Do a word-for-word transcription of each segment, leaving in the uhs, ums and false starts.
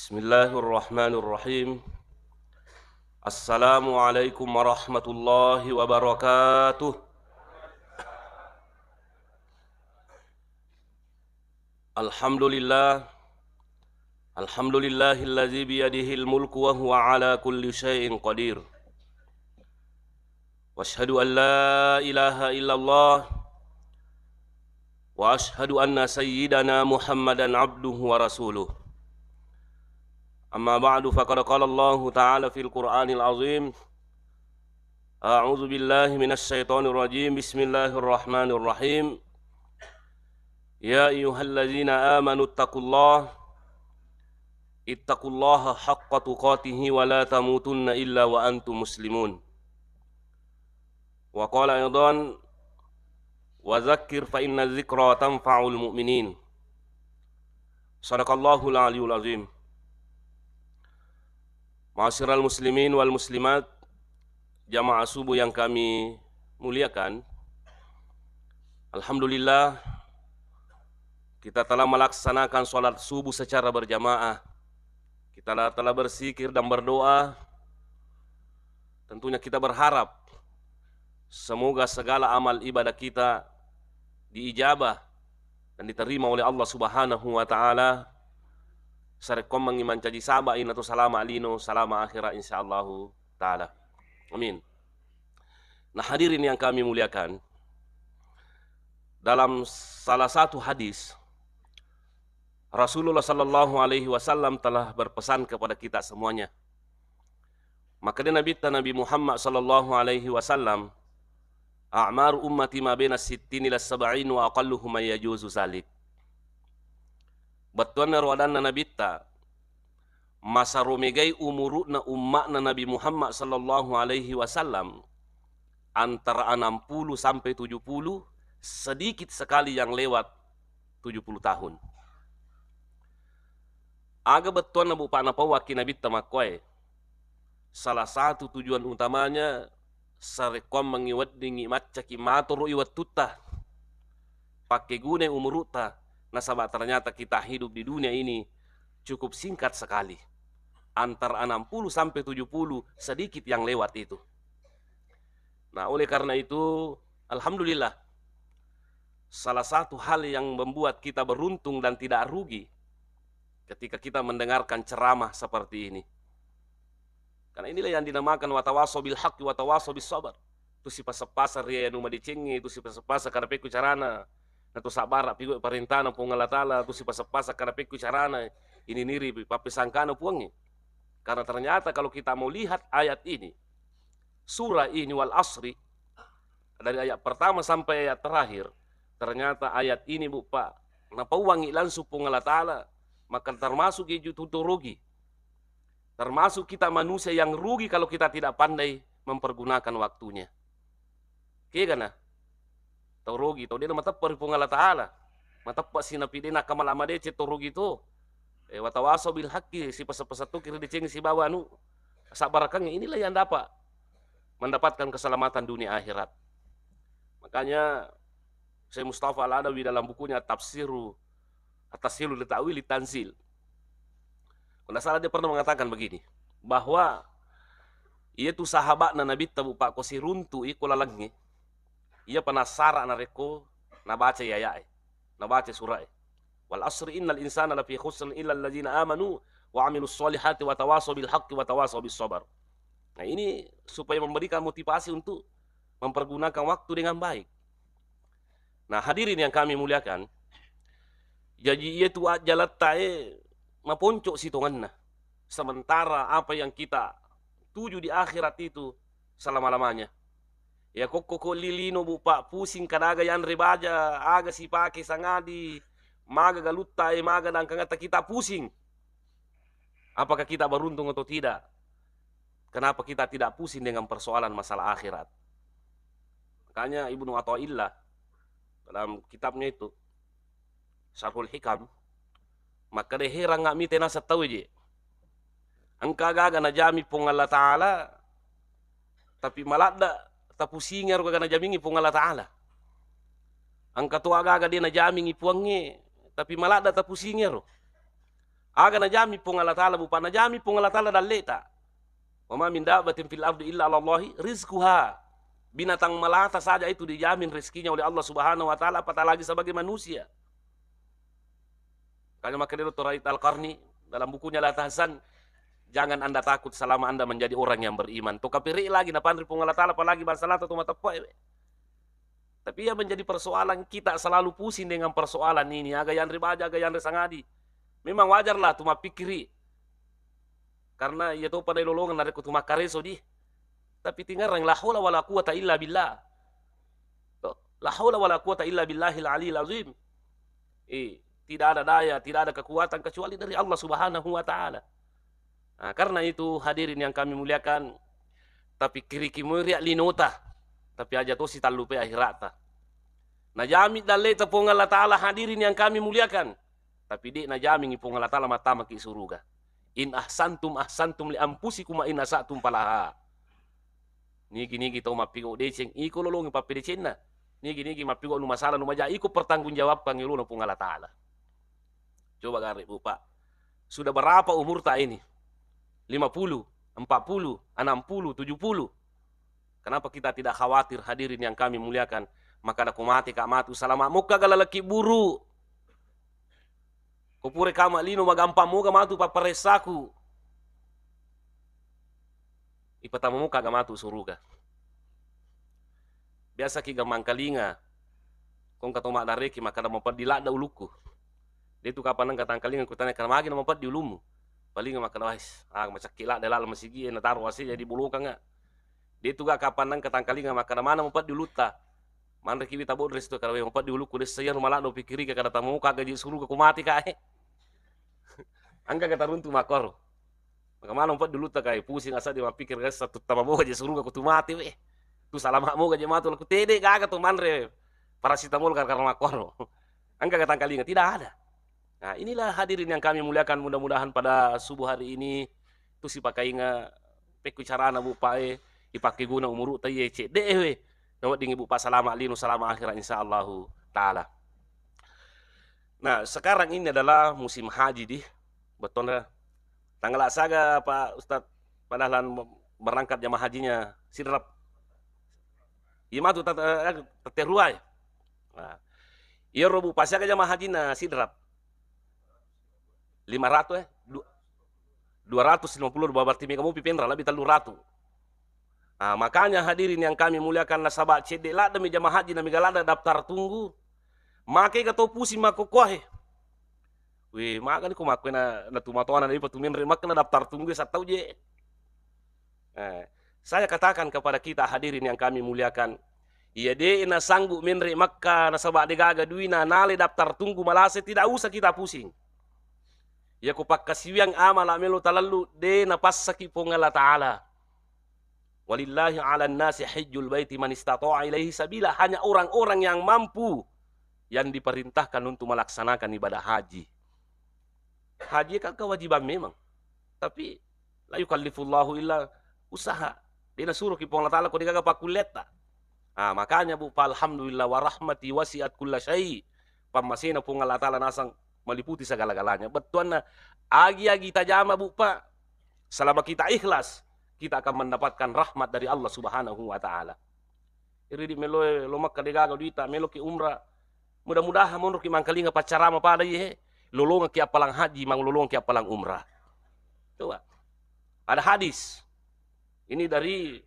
Bismillahirrahmanirrahim. Assalamualaikum warahmatullahi wabarakatuh. Alhamdulillah. Alhamdulillahillazi biyadihil mulku wa huwa ala kulli syai'in qadir. Wa asyhadu an la ilaha illallah wa asyhadu anna sayyidana Muhammadan abduhu wa rasuluh. Amma ba'du, faqad qala Allahu ta'ala fil Qur'anil azim. A'udzu billahi minasy syaithanir rajim. Bismillahirrahmanirrahim. Ya ayyuhalladzina amanu ittaqullaha ittaqullaha haqqa tuqatihi wa la tamutunna illa wa antum muslimun. Wa qala aidan, wa dzakkir fa inna dzikra tanfa'ul mu'minin. Sadaqallahul aliyul azim. Ma'asyiral muslimin wal muslimat, jamaah subuh yang kami muliakan, alhamdulillah, kita telah melaksanakan sholat subuh secara berjamaah. Kita telah, telah berzikir dan berdoa. Tentunya kita berharap semoga segala amal ibadah kita diijabah dan diterima oleh Allah Subhanahu wa Ta'ala. Sarekkoammengngi mancaji saba' inatu salama' lino, salama' akhira, insyaallahu ta'ala. Amin. Nah, hadirin yang kami muliakan, dalam salah satu hadis, Rasulullah sallallahu alaihi wasallam telah berpesan kepada kita semuanya. Makkeda Nabitta Nabi Muhammad sallallahu alaihi wasallam, "A'maru ummati ma baina sittin ila sab'in wa aqalluhum man yajuzu zalik." Bettuanna ro adanna Nabitta, masaro megai umuru'na umma'na Nabi Muhammad sallallahu alaihi wasallam antara enam puluh sampai tujuh puluh, sedikit sekali yang lewat tujuh puluh tahun. Aga bettuanna, Bu, Pa, napauwakki Nabitta makkuae? Salah satu tujuan utamanya, sarekkoammengngi weddingngi maccaki matoro'i wettutta, pakkegunai umuru'ta, nasaba ternyata kita hidup di dunia ini cukup singkat sekali. Antara enam puluh sampai tujuh puluh, sedikit yang lewat itu. Nah, oleh karena itu, alhamdulillah, salah satu hal yang membuat kita beruntung dan tidak rugi ketika kita mendengarkan ceramah seperti ini. Karena inilah yang dinamakan watawasau bil haqqi watawasau bis sabar. Tu sipaseng-paseng ri anu madecengnge, tu sipaseng-paseng kada pekku carana. Natu sabbara' pigau' parentana Puang Allah Ta'ala, tu sipaseng-paseng kada pekku carana. Ini niri pappesangkana Puangnge. Karena ternyata kalau kita mau lihat ayat ini, surah ini, wal asri, dari ayat pertama sampai ayat terakhir, ternyata ayat ini, Bu, Pa, napauwangngi langsung Puang Allah Ta'ala, maka termasuk itu tu rugi. Termasuk kita manusia yang rugi kalau kita tidak pandai mempergunakan waktunya. Kegana? Tau rugi, tau de' namateppa ri Puang Allah Ta'ala. Mateppa sinapi de' nakkamala madeceng tau rugi tu. Eh, watawasau bil haqqi, sipaseng-paseng toki ri decengnge sibawa anu, sabbarakengnge, inilah yang dapat mendapatkan keselamatan dunia akhirat. Makanya Syekh Mustafa Al-Adawi dalam bukunya Tafsiru, At-Tafsiru li Ta'wili Tanzil, kalau nggak salah dia pernah mengatakan begini, bahwa iya tu sahabatna Nabitta, Bu, Pa, ko siruntu'i ko lalengnge, iya pa nassara narekko nabaca aya'e, nabaca sura'e. Wal asri innal insana lafi khusr illa allazina amanu wa amilus solihati wa tawasau bil haqqi wa tawasau bis sabar. Nah, ini supaya memberikan motivasi untuk mempergunakan waktu dengan baik. Nah, hadirin yang kami muliakan, jaji iya tu ajjalattae maponco sitongenna. Sementara apa yang kita tuju di akhirat itu selama-lamanya. Ya kokko ko lilino, Bu, Pa, pusing kadaga yanre baja, aga sipake sangadi, maga galuttae, maga nangkangata kita pusing. Apakah kita beruntung atau tidak? Kenapa kita tidak pusing dengan persoalan masalah akhirat? Makanya Ibnu Athaillah dalam kitabnya itu, Syarhul Hikam, makkeda, herang nggak mite naseng tau je. Engka gaga najami Puang Allah Ta'ala, tapi maladda tapusingi ero gaga najamingi Puang Allah Ta'ala. Engka to aga-aga de' najamingi Puangnge, tapi maladda tapusingi ero. Aga najami Puang Allah Ta'ala, Bu Pak? Najami Puang Allah Ta'ala dalleta. "Wa ma min dabbatin fil ardi illa 'alallahi rizquha." Binatang melata saja itu dijamin rezekinya oleh Allah Subhanahu wa Ta'ala, apatah lagi sebagai manusia. Makanya makkeda Doktor Raid Al-Qarni dalam bukunya La Tahzan, "Jangan Anda takut selama Anda menjadi orang yang beriman." To kapiri lagi napanri Puang Allah Ta'ala, apalagi bangsa lata to mateppe'e. Tapi yang menjadi persoalan, kita selalu pusing dengan persoalan ini. Aga yanre baja, aga yanre sangadi. Memang wajarlah tu mappikiri. Karena iya topa nailolongeng narekko tu makkareso di. Tapi tingarang, la haula wala quwata illa billah. To, la haula wala quwata illa billahil aliyil azim. Eh, tidak ada daya, tidak ada kekuatan kecuali dari Allah Subhanahu wa Ta'ala. Nah, karena itu, hadirin yang kami muliakan, tapikkiriki moi riak linota, tapi aja tosi tallupe akhirata. Najami dalleta Puang Allah Ta'ala, hadirin yang kami muliakan, tapi de najamingi Puang Allah Ta'ala mattamaki suruga. "In ahsantum ahsantum li anfusikum wa in asatum falaha." Nigi-nigi tau mappigau deceng, iko lolongi pappedecenna. Nigi-nigi mappigau nu masalah, nu maja, iko pertanggungjawabkan yolona Puang Allah Ta'ala. Coba gare, Bu Pak. Sudah berapa umurta ini? Lima puluh, empat puluh, enam puluh, tujuh puluh. Kenapa kita tidak khawatir, hadirin yang kami muliakan? Makkeda ko mate ka matu, salama mokka ga lalaki buru. Ko pura kama lino, magampang moga matu papparessaku. Ipatama moka ga matu suruga. Biasa ki ga mangkalinga, kongka to maddareki makkeda mapeddi ladda ulukku. De tu kapang nengka tangkalinga kutanya, "Kana magi na mapeddi ulummu?" Palinga makkeda, "Wais, ah, macakki ladda laleng masigi e, nataro ase jadi bolokanga." De tu ga kapang nengka tangkalinga makkeda, "Mana mapeddi ulutta?" Manre ki wita bodres tu, kada we mapeddi ulukku, dessa iya rumaladdo pikkirika kada tamoka gaji suruga ku mati ka e. Engka ga taruntu makkoro. Maka mana mapeddi ulutta ka e, pusing asa di mappikir, dessa tu tamamoka je suruga ku tu mati we. Tu salama moga je matu, laku tede gaga tu manre paracetamol karena makkoro. Engka ga tangkalinga, tidak ada. Nah, inilah hadirin yang kami muliakan, mudah-mudahan pada subuh hari ini tu sipakainga pekku carana Bu Pak e, ipakkeguna umuru ta iye cedde e we. Naweddingi Bu Pak salama lino, salama akhirat insyaallahu taala. Nah, sekarang ini adalah musim haji di betona. Tanggal saga Pak Ustadz, padahal berangkat jamaah hajinya Sidrap. Iya matu tat-, eh, taterua e. Nah, iyaro Bu Pak, siaga jamaah hajina Sidrap? Lima ratus, eh? Du-, dua ratus lima puluh, berarti mega mopi penra, lebih tellu ratu. Nah, makanya hadirin yang kami muliakan, nasaba cedde ladde mi jamaah haji na mega ladde daftar tunggu. Make ga to pusing makkokkoe. Wih, magani ko makkue na, na tumatoana na ipa tu menre makkena daftar tunggu sattau je. Eh, saya katakan kepada kita hadirin yang kami muliakan, iya de nasanggup menre Makka nasaba de gaga duina, nale daftar tunggu malase, tidak usah kita pusing. Iya ko pakkasiwiang amala melo talellu, de napassaki Puang Allah Ta'ala. Walillahi 'alan nasi hajjul baiti man istata'a ilaihi sabila. Hanya orang-orang yang mampu yang diperintahkan untuk melaksanakan ibadah haji. Haji kan kewajiban memang. Tapi la yukallifullahu illa usaha. De nasuroki Puang Allah Ta'ala ko de gaga pakkulletta. Ah, makanya Bu Pak, alhamdulillah, wa rahmati wasi'at kulla syai. Pammasena Puang Allah Ta'ala nasang meliputi segala-galanya. Bettuanna, agi-agi tajama Bu Pak, selama kita ikhlas, kita akan mendapatkan rahmat dari Allah Subhanahu wa Ta'ala. Iri di meloe lo Makka de gaga duita, meloki umrah. Mudah-mudahan monroki mangkalinga paccarama pada iye, lolongekki appalang haji, manglolongekki appalang umrah. Coba. Ada hadis. Ini dari,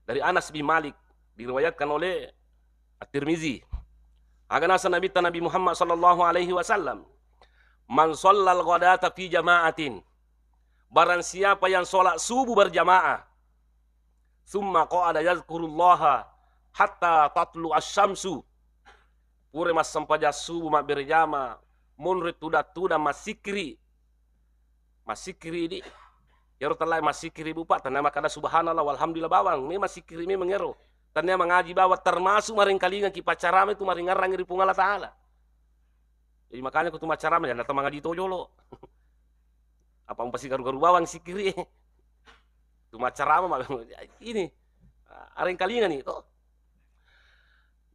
dari Anas bin Malik, diriwayatkan oleh At-Tirmizi. Aga naseng Nabitta Nabi Muhammad sallallahu alaihi wasallam, "Man shallal ghadata fi jama'atin." Barang siapa yang sholat subuh berjamaah, "Tsumma qa'ada yadzkurullaha hatta tatlu asy-syamsu." Pura massempajang subuh mabbere jama, monro tudang-tudang massikkiri. Massikkiri di. Iyaro tellae massikkiri Bu Pak, tennia makkada subhanallah walhamdulillah bawang. Memang sikkiri memang ero. Tennia mangaji bawang, termasuk maringkalingaki paccarama itu maringngerrangi ri Puang Allah Ta'ala. Jadi makanya ko tu maccarama, ya, datang mangaji to jolo. Apa umpasi garu-garu bawang sikkiri. Tu maccarama, ma-, ini, aringkalinga ni to.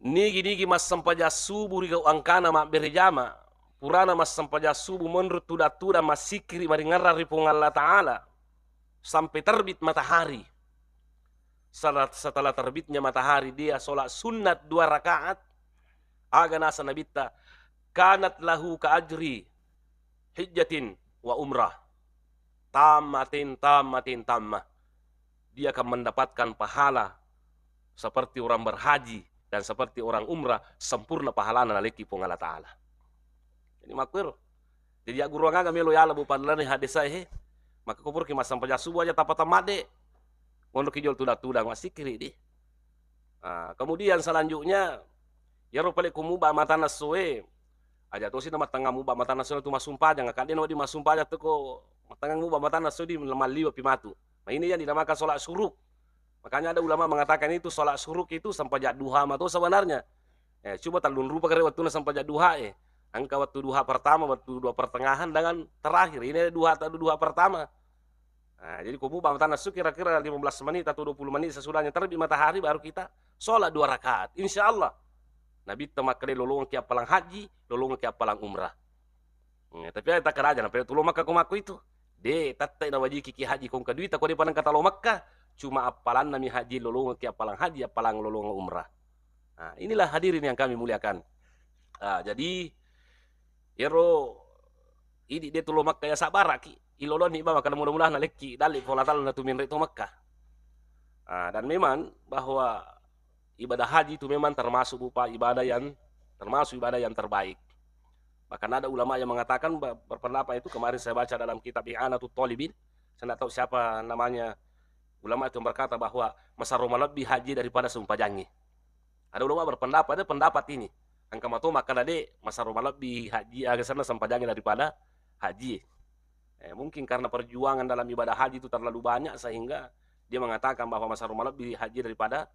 Nigi-nigi massempajang subuh ri gau angkana mabbere jama, purana massempajang subuh, monro tudang-tudang, massikkiri, maringerrang ri Puang Allah Ta'ala sampai terbit matahari. Sala-, setelah terbitnya matahari, dia sholat sunnat dua rakaat. Aga nasa Nabitta, "Kanat lahu ka ajri hijjatin wa umrah." Tammatin, tammatin, tamma. Dia akan mendapatkan pahala seperti orang berhaji dan seperti orang umrah, sempurna pahalana nalekki Puang Allah Ta'ala. Jadi makkuero. Jadi agguruang aga melo yala bu pallani hadis saya he. Maka kupurki massempajang subuh aja tappa tammadde. Monroki jolo tudang-tudang, massikkiri di. Ah, kemudian selanjutnya, iyaro pale ko muba matana essoe, aja tosi na mattengnga muba matana essoe tu massumpajang, kadde na wedding massumpajang tu ko mattengnga muba matana essoe di malliwa pi matu. Nah, ini yang dinamakan sholat syuruk. Makanya ada ulama mengatakan itu sholat syuruk itu sempajang duha mato sebenarnya. Eh, coba tellung rupa kare wettunna sempajang duha e. Engka wettu duha pertama, wettu duha pertengahan, dengan terakhir. Ini ada duha, duha pertama. Nah, jadi ko muba matana essoe kira-kira lima belas menit atau dua puluh menit sesudahnya terbit matahari baru kita sholat dua rakaat. Insya Allah. Nabitta makkeda lolongekki appalang haji, lolongekki appalang umrah. Hmm, tapi ada takkeda aja, nappa tulo Makkah ko makko itu. De, tette nawajikiki haji ko engka duita, ko de pa nengka talo Makkah, cuma appalanna mi haji, lolongekki appalang haji, appalang lolongeng umrah. Nah, inilah hadirin yang kami muliakan. Ah, jadi iyaro idi de tulo Makkah ya sabbaraki, iloloni bawang, karena mudah-mudahan nalekki dalli Puang Allah Ta'ala natuminre to Makkah. Ah, dan memang bahwa ibadah haji itu memang termasuk berupa ibadah yang, termasuk ibadah yang terbaik. Bahkan ada ulama yang mengatakan, ba-, berpendapat itu, kemarin saya baca dalam kitab I'anatut Talibin, saya nggak tahu siapa namanya, ulama itu yang berkata bahwa masero malebbi haji daripada sumpajangngi. Ada ulama berpendapat, ada pendapat ini. Engka mato makkeda de, masero malebbi haji aga senna sumpajangngi daripada haji. Eh, mungkin karena perjuangan dalam ibadah haji itu terlalu banyak sehingga dia mengatakan bahwa masero malebbi haji daripada,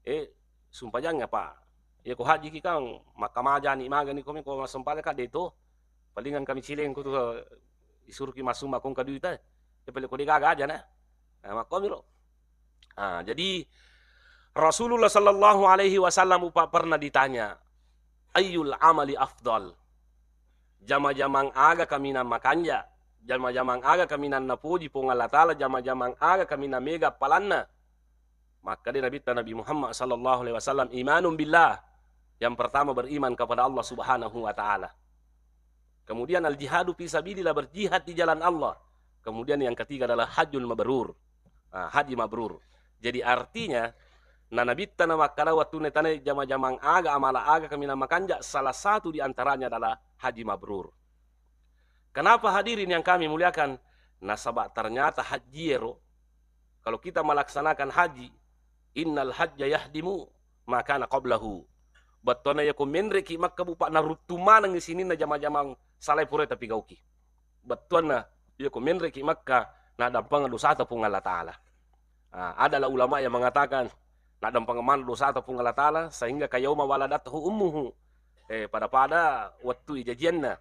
eh, sumpajangngi apa. Ya ko haji ki kan, makkamaja ni magani ko mi ko massempajang ka de to. Palingan kami cileng ko tu, isuruki massumba ko engka duita. Ya paling ko de gaga aja na. Nah, makkomiro. Ah, jadi Rasulullah sallallahu alaihi wasallam upa pernah ditanya, "Ayyul amali afdal?" Jama-jamang aga kaminang makanja, jama-jamang aga kaminang napoji Puang Allah Ta'ala, jama-jamang aga kaminang mega appalanna. Makkeda Nabitta Nabi Muhammad sallallahu alaihi wasallam, "Imanun billah." Yang pertama beriman kepada Allah Subhanahu wa Ta'ala. Kemudian al-jihadu fi sabilillah, berjihad di jalan Allah. Kemudian yang ketiga adalah hajjul mabrur. Nah, haji mabrur. Jadi artinya, na Nabitta na makkeda wettunna tana jama-jamang aga, amala aga kaminang makanja, salah satu di antaranya adalah haji mabrur. Kenapa hadirin yang kami muliakan? Nasaba ternyata haji ero, kalau kita melaksanakan haji, innal hajja yahdimu ma kana qablahu. Bettuanna yako menreki Makkah bupa naruttung manengngi sininna jama-jamang salai pura tapigauki. Bettuanna yako menreki Makkah nadampengeng dosata Puang Allah Ta'ala. Ah, adalah ulama yang mengatakan nadampengeng maneng dosata Puang Allah Ta'ala sehingga kayauma waladathu ummuhu. Eh, pada-pada wettu ijajianna.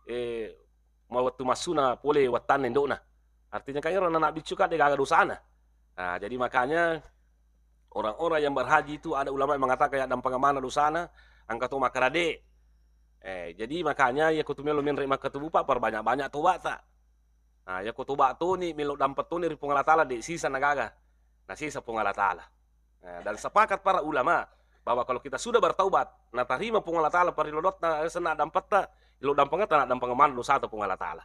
Eh, ma-, wettu massuna pole wattanna indo'na. Artinya kan ero anak biccu kan de gaga dosana. Nah, jadi makanya orang-orang yang berhaji itu ada ulama yang mengatakan ya dampengeng maneng dosana, engka to makkeda de. Eh, jadi makanya yako tu melo menre Makkah tu bupa perbanyak-banyak tobata. Nah, yako toba toni melo dampeng toni ri Puang Allah Ta'ala, de sisa nagaga. Nasisa Puang Allah Ta'ala. Nah, dan sepakat para ulama bahwa kalau kita sudah bertaubat, natarima Puang Allah Ta'ala parilodotta, senna dampetta, lo dampengetta, na dampeng maneng dosata Puang Allah Ta'ala.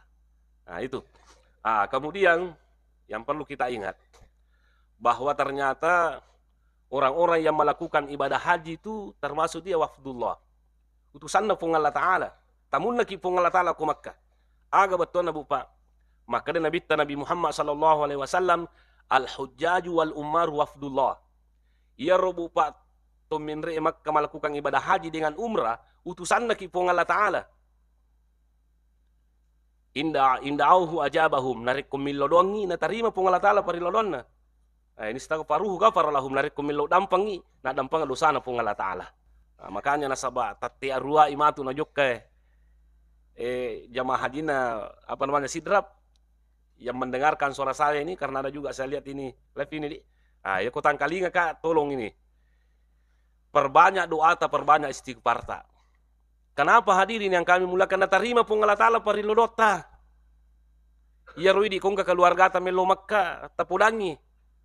Nah, itu. Ah, kemudian yang perlu kita ingat bahwa ternyata orang-orang yang melakukan ibadah haji itu termasuk dia wafdullah. Utusanna Puang Allah Ta'ala. Tamunnaki Puang Allah Ta'ala ko Makkah. Aga bettuanna bupa. Makkeda Nabitta Nabi Muhammad sallallahu alaihi wasallam, "Al-hujjaju wal ummaru wafdullah." Iyaro bupa to menre Makkah melakukan ibadah haji dengan umrah, utusannaki Puang Allah Ta'ala. Inda, inda'auhu ajabahum, narekko millo doangngi natarima Puang Allah Ta'ala parilodonna. Eh, ini staghfaruhu ghafara lahum, narekko millo dampangngi, na dampang dosana Puang Allah Ta'ala. Nah, makanya nasaba tatte aruai matu najokka, eh, jamaah hajina, apa namanya, Sidrap, yang mendengarkan suara saya ini, karena ada juga saya lihat ini live ini, di. Ah, ya, ko tangkalinga, Kak, tolong ini. Perbanyak doata, perbanyak istighfarta. Kenapa hadirin yang kami muliakan, natarima Puang Allah Ta'ala parillodotta. Iyaro idi kongka keluargata mello Mekka, tapodangngi,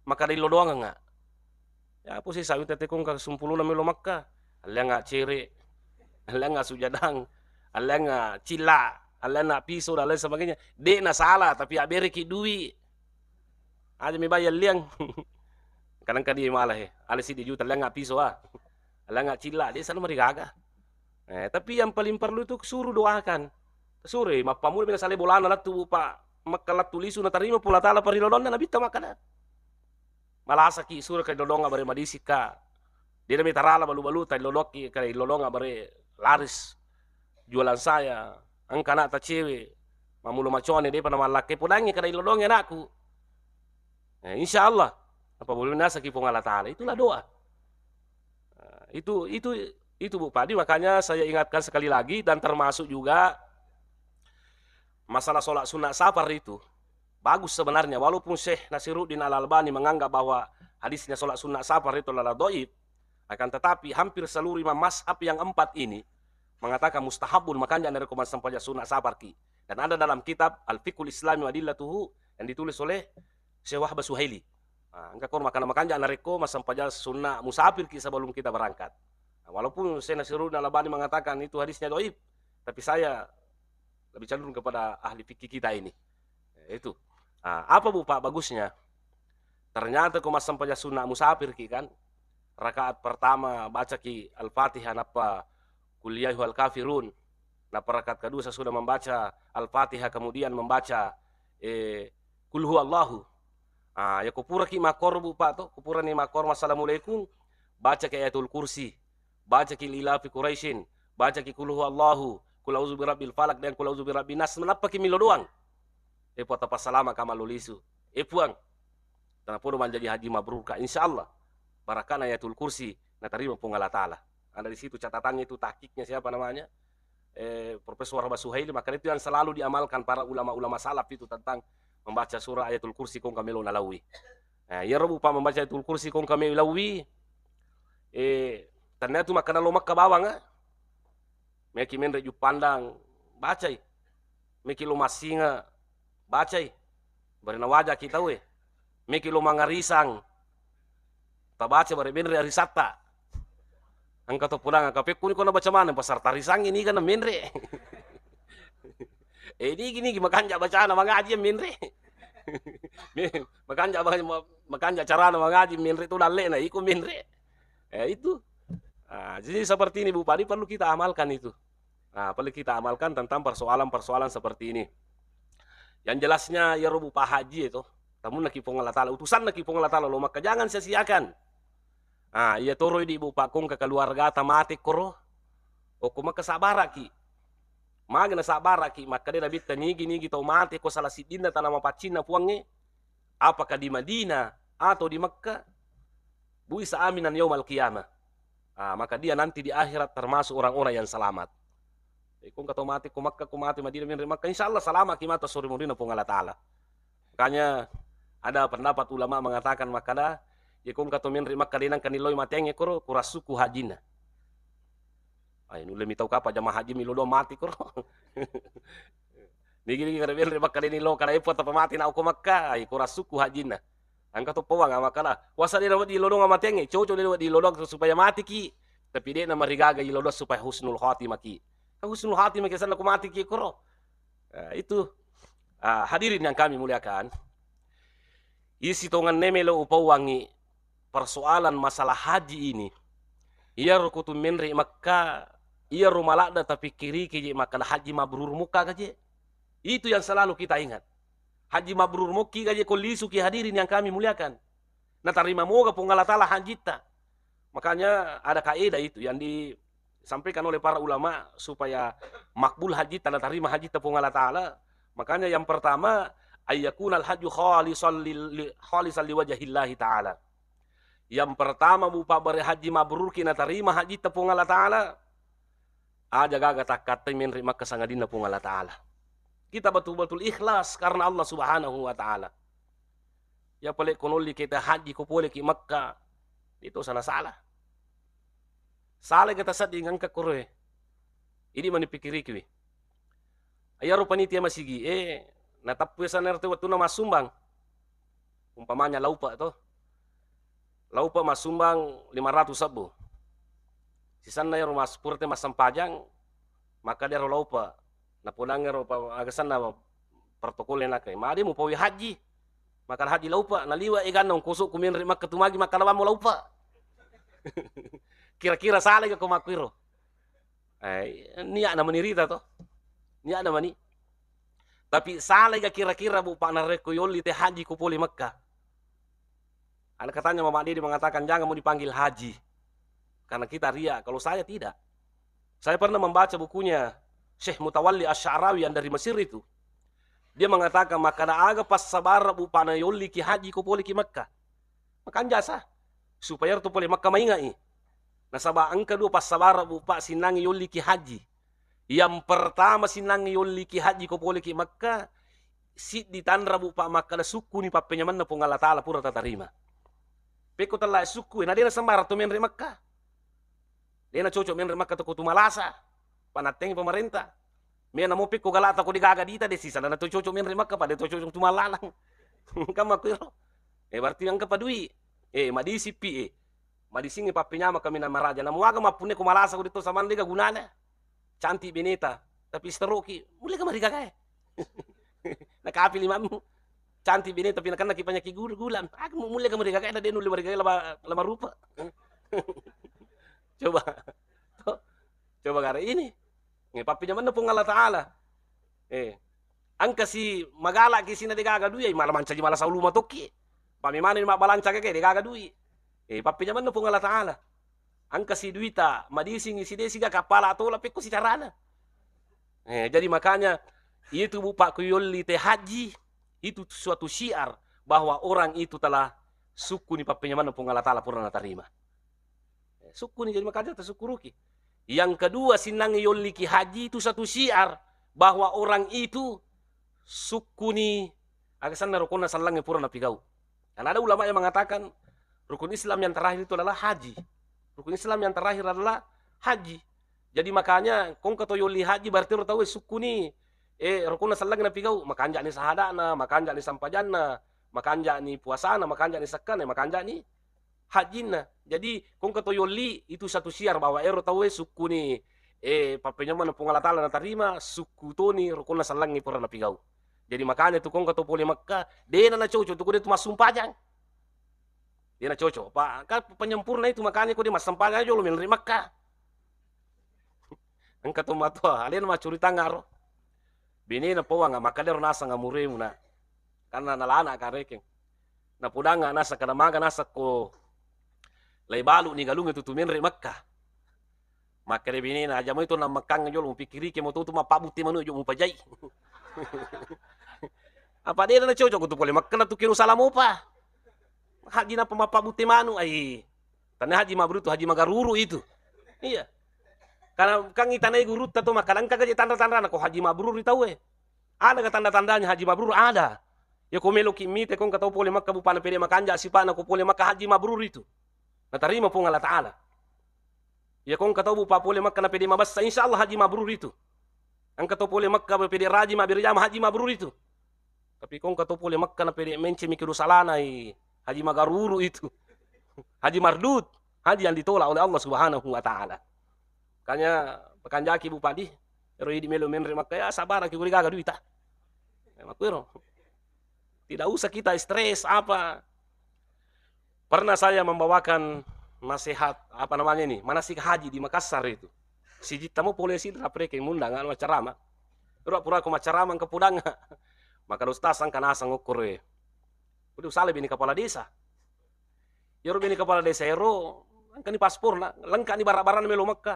makkeda illodoangengnga. Ya, apa sih sawi tete kongka sumpuluna mello Mekka? Alleangnga cere, alleangnga sujadang, alleangnga cilla, alleangnga piso, dan lain sebagainya. De'na salah, tapi abereki dui. Aja mi bayar liang. Kadang kadi malah, eh. Ale siddi juta, alleangnga piso, ah. Alleangnga cilla, de' salah marigaga. Eh, tapi yang paling perlu itu suruh doakan. Suruh, eh, mappamula mina sale bolana lattu, Pak. Mekka lattu lisu, natarima Puang Allah Ta'ala parilodonna, nabitta makkeda. Malasaki suro kailolonga bare madisika. De'na mitarala balu-baluta, ilolokki kailolonga bare laris. Jualan saya, engka anakta cewe, mammulo macone, de'pa namallakke, podangngi kada ilolongi anakku. Eh, insya Allah, apa boleh nasaki Puang Allah Ta'ala. Itulah doa. Nah, itu, itu, itu, Bu Padi, makanya saya ingatkan sekali lagi, dan termasuk juga masalah sholat sunat safar itu. Bagus sebenarnya, walaupun Syekh Nasiruddin Al-Albani menganggap bahwa hadisnya sholat sunat safar itu adalah dhaif, akan tetapi hampir seluruh imam mazhab yang empat ini mengatakan mustahabun, makanja narekko massempajang sunat safar ki. Dan ada dalam kitab Al-Fiqhul Islami wa Adillatuhu yang ditulis oleh Syekh Wahbah Suhaili. Nah, engka kor makana makanja narekko massempajang sunat musafir ki sebelum kita berangkat. Nah, walaupun Syekh Nasiruddin Al-Albani mengatakan itu hadisnya dhaif, tapi saya lebih cenderung kepada ahli fikih kita ini. Ya, itu. Ah, apa, Bu, Pak, bagusnya? Ternyata ko massempajang sunat musafir ki kan, rakaat pertama bacaki Al-Fatihah, nappa Qul ya ayyuhal kafirun, nappa rakaat kedua sesudah membaca Al-Fatihah kemudian membaca, eh, Qul huwallahu. Ah, ya ko puraki makkoro, Bu, Pak, to, ko purani makkoro, Assalamualaikum, bacaki Ayatul Kursi, bacaki Lilafi Quraisyin, bacaki Qul huwallahu, Qul a'udzu birabbil falaq, dan Qul a'udzu birabbin nas, nappaki millo doang. Eh, Puang, tapassalamaka mallo lisu. Eh, Puang, tanapodo manjaji haji mabrur ka, insya Allah. Barakana Ayatul Kursi, natarima Puang Allah Ta'ala. Ada di situ catatannya itu, tahqiqnya siapa namanya? Eh, Profesor Wahbah Suhaili, maka itu yang selalu diamalkan para ulama-ulama salaf itu tentang membaca surah Ayatul Kursi kongka melo nalaui. Nah, iyaro, Bu, Pak, membaca Ayatul Kursi kongka melo nalaui, eh, ternyata makkeda lo Mekka bawang, eh. Meki menre Juppandang, bacai. Meki lo Massinga, bacai. Barena wajaki tauwe. Meki lo Mangarisang, tabaca bare menre arisatta. Engka to pulang, engka pekkuni ko nabaca maneng, pasar tarisangngi niga na menre. Eh, nigi-nigi makanja bacana mangaji menre. Me-, makanja, makanja carana mangaji menre tu dallena, iko menre. Eh, itu. Ah, jadi seperti ini, Bu Padi, perlu kita amalkan itu. Nah, perlu kita amalkan tentang persoalan-persoalan seperti ini. Yang jelasnya, ya Robu Pak Haji itu, tamunna ki Puang Allah Ta'ala, utusanna ki Puang Allah Ta'ala lo Mekka, jangan sia-siakan. Ah, iya toro idi, Bu Pak, kongka keluargata mate koro, okko Mekka sabbaraki. Magana sabbaraki, makkeda Nabitta, nigi-nigi tau mate ko salah siddinna tana mapaccinna Puangnge, apakah di Madinah atau di Mekka, buisa aminan yaumal qiyamah. Ah, maka dia nanti di akhirat termasuk orang-orang yang selamat. Jadi, kongka to mate ko Mekka, ko mate Madinah, menre Mekka, insya Allah selamat ki matu sori murina Puang Allah Ta'ala. Makanya ada pendapat ulama mengatakan makkeda, ya kongka to menre Mekka de nangka niloi matenge koro, kurassuku hajinna. Ai, nulle mitau kapa jamaah haji milo doang mati koro. Nigi-nigi kada menre Mekka de nilo kada epo tapa mati na okko Mekka, ai, kurassuku hajinna. Engka to Puang makkeda, kuasa de wedding ilodong amatengnge, cocok de wedding ilodong supaya matiki, tapi de namarigaga ilodong supaya husnul khatimah ki. Kan husnul khatimah ki asenna ko matiki koro. Nah, itu. Ah, hadirin yang kami muliakan, isi tongenna melo upauangi persoalan masalah haji ini. Iyaro kutu menre Mekka, iyaro maladda tapikkiriki je makkeda haji mabrur mukka ka je. Itu yang selalu kita ingat. Haji mabrur mokki gaje ko lisuki, hadirin yang kami muliakan. Natarima moga Puang Allah Ta'ala hajitta. Makanya ada kaedah itu yang disampaikan oleh para ulama supaya makbul hajitta, natarima hajitta Puang Allah Ta'ala. Makanya yang pertama, ayyakunal hajju khalisan lil-, li-, khalisan liwajhillahi ta'ala. Yang pertama, Bu Pak, bare haji mabrur ki natarima hajitta Puang Allah Ta'ala. Aja gaga takkattai menre Mekka sangadinna Puang Allah Ta'ala. Kita betul-betul ikhlas karena Allah Subhanahu wa Ta'ala. Ya pale ko nolli kita haji ko pole ki Mekka, itu sana salah. Salah kita sedding engka koroe. Idi' mani pikkirikiwi. Iyaro panitia masigi'e, nateppu sanna iyaro tau wettunna massumbang. Umpamanya laupa' to. Laupa' massumbang lima ratus sebbu. Sisanna iyaro mas-, pura te massempajang, makkeda iyaro laupa'. Napodang iyaro pa-, aga senna protokol e nakkai. Magi mupaui haji. Makkeda haji laupa', naliwa' eganna ongkoso' ku menre' Makka tu magi makkeda bammo laupa'. Kira-kira salai ga ko makkuiro? Eh, niatna mani rita to. Niatna mani. Tapi salai ga kira-kira, Bu, Pak, narekko yolli te haji ko pole Mekka? Ada katanya Mama Dede mengatakan, "Jangan mau dipanggil haji. Karena kita ria." Kalau saya tidak. Saya pernah membaca bukunya Syekh Mutawalli Asy-Sya'rawi yang dari Mesir itu. Dia mengatakan, "Makkeda aga passabara, Bu, Pak, na yolli ki haji ko pole ki Mekka?" Makanja' sa, supaya tu pole Mekka maingai. Nasaba engka dua passabara, Bu, Pak, sinnangi yolli ki haji. Yang pertama sinnangi yolli ki haji ko pole ki Mekka, siddi tanra, Bu, Pak, makkeda sukkuni pappenyamenna Puang Allah Taala pura tatarima. Pekko tella sukku, na dena sembarang to menre Mekka. Dena cocok menre Mekka to ko tu malasa. Panattengi pemerintah. Mena mo pekko galata ko degaga dita de sisa, na to cocok menre Mekka, pada to cocok tu malalang. Kan makkuiro. Eh, berarti engka padui. Eh, madisipi, eh. Madisingngi pappenyameng kaminang maraja. Namuaga mappunne ko malasa ko detto samang dega gunana. Cantik beneta, tapi stroki, mulle ka marigagae. Nakapi limammu. Cantik beneta, tapi nakennaki panyakit gula, gula. Aku mu-, mulle ka marigagae, na de nulle marigagae lama, lama rupa. Coba. Coba gare ini. Eh, pappenyamenna Puang Allah Taala. Eh. Engka si magala ki sina degaga dui, malah mancaji malah sauluma tokki. Pamemana ni mabbalanca keke degaga dui. Eh, pappenyamenna Puang Allah Taala. Engka si duita, madisingi si desiga kappala tola pekko si carana. Eh, jadi makanya itu, Bu, Pak, ku yolli te haji, itu suatu syiar bahwa orang itu telah sukkuni pappenyamenna Puang Allah Taala pura natarima. Eh, sukkuni, jadi makanya tasukkuruki. Yang kedua, sinnang yolli ki haji itu satu syiar bahwa orang itu sukkuni, aga senna rukun sallangnge pura napigau. Karena ada ulama yang mengatakan rukun Islam yang terakhir itu adalah haji. Rukun Islam yang terakhir adalah haji. Jadi makanya kongka to yolli haji berarti ro tau sukkuni, eh, rukun sallangnge napigau, makanja'ni sahadana, makanja'ni sampajanna, makanja'ni puasana, makanja'ni sakkana, makanja'ni hajjinna. Jadi, kongka to yolli, itu satu syiar bahwa ero tauwe sukkuni, eh, pappenyamenna Puang Allah Taala natarima, sukku toni rukunna sallangnge pura napigau. Jadi, makanya tu kongka to pole Mekka, dena nacocok tu kode tu massumpajang. Dena cocok. Pa, kan penyempurna itu, makanya kode massempajang jolo menre Mekka. Engka to matoa, alena maccuritangngaro. Benena pawang, makkadero nasang amuremu, Nak. Karena nalana karekeng. Napodanga naseng kada maga naseng ko laibalu ni galung itu tu menre Mekka. Makkeda benena, "Aja moi to nammekkang jolo, mupikkiriki mo to tu mappabutte manu jo mupajai." Apa dena nacocok ko tu pole Mekka na tu kiro sala mopa. Haji napa mappabutte manu, ai. Tanna haji mabrur tu, haji magaruru itu. Iya. Karena kan itanai gurutta to, makalengka gaje tanda-tandana ko haji mabrur ri tauwe. Ada ga tanda-tandanya haji mabrur? Ada. Ya ko meloki mite kongka tau pole Mekka bupana pede makanja sipana ko pole Mekka haji mabrur itu. Natarima Puang Allah Taala. Ya kongka tau bupa pole Mekka na pede mabessa, insya Allah haji mabrur itu. Engka tau pole Mekka pede raji mabbere jama haji mabrur itu. Tapi kongka to pole Mekka na pede mence miki dosa lana, i, haji magaruru itu. Haji mardud, haji yang ditolak oleh Allah Subhanahu wa Ta'ala. Makanya pakanjaki bupadi, ero idi melo menre Mekka, ya sabaraki, guri gaga duita. Ya, makkuero. Tidak usah kita stres apa. Pernah saya membawakan nasihat, apa namanya ini, manasik haji di Makassar itu. Sijitta mo pole sidra preke mundang anu acarama. Ero pura ko macarama engka pudanga. Maka ustaz engka nasang okkoro e. Udah usale bini kepala desa. Yero bini kepala desa ero engka ni pasporna, lengka ni barang-barang melo Mekka.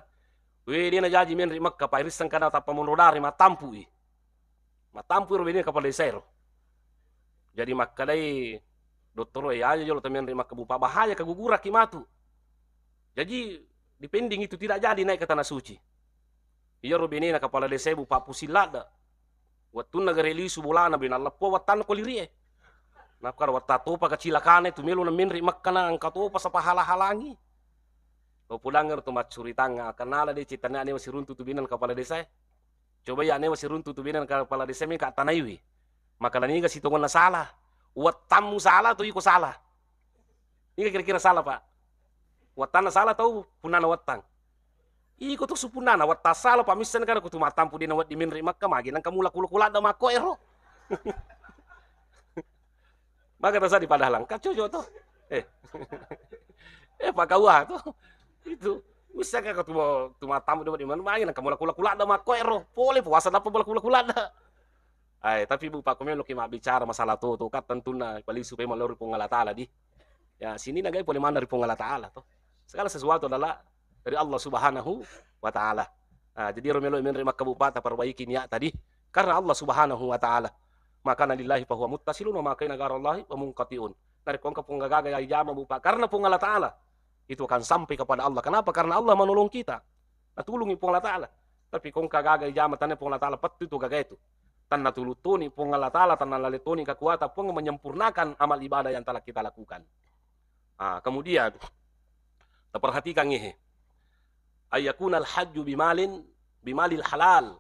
We, dia na jaji menri Mekka, pa irisseng kana tappa monro dari matampu i. Matampu ero bini kepala desa ero. Jadi makkedai dottoro e, aja jolo tamenri Mekka bupa, bahaya keguguraki matu. Jadi dipending itu tidak jadi naik ke tanah suci. Iyaro benena kepala desa e bupa pusing ladda. Wettunna gare lisu bolana bena leppo wettanna ko lirie. Nakkada wetta topa kecilakana itu melo na menri Mekka na engka topa sapa hala-halangi. To pudangnge ro tu maccuritang, ah, kenala de' cittanna anewa siruntu tu binang kepala desa e. Coba iya anewa siruntu tu binang kepala desa e, meka tanaiwi. Maka naniga sitongonna salah. Wettammu salah atau iko salah? Niga kira-kira salah, Pak? Wettanna salah tau punnana wettang? Iko tu supunnana wettang salah, Pak. Misseng kan ko tu mattampu de' nawedding menre' Mekka, magi nengka mula kula-kuladda makko ero. Maka tasadi padahal engka coco to. Eh. Eh, pakawa to. Itu. Misseng kan ko tu, tu mattampu de' nawedding menre', magi nengka mula kula-kuladda makko ero. Pole puasa nappa mula kula-kuladda. Ai, tapi Bu Pak, ko meloki mabbicara masalah to, to kan tentunna palisu pemeng lao ri Puang Allah Taala di. Ya, sininna gae pole maneng ri Puang Allah Taala to. Segala sesuatu adalah dari Allah Subhanahu wa Taala. Ah, jadi ero melo menre' Mekka Bu Pak, taperbaiki niat tadi karena Allah Subhanahu wa Taala. Makana lillahi fahuwa muttasilun wa makana ghairallahi famunqati'un. Narekko engka pong gaga ijama Bu Pak karena Puang Allah Taala, itu akan sampai kepada Allah. Kenapa? Karena Allah menolong kita. Natulungi Puang Allah Taala. Tapi ko engka gaga ijama tannia Puang Allah Taala, pettu tu gaga itu. Tannatulung toni Puang Allah Taala, tannalale toni kekuatan Puang menyempurnakan amal ibadah yang telah kita lakukan. Ah, kemudian, taperhatikan ngehe. Ayyakunal hajju bimalin, bimalil halal.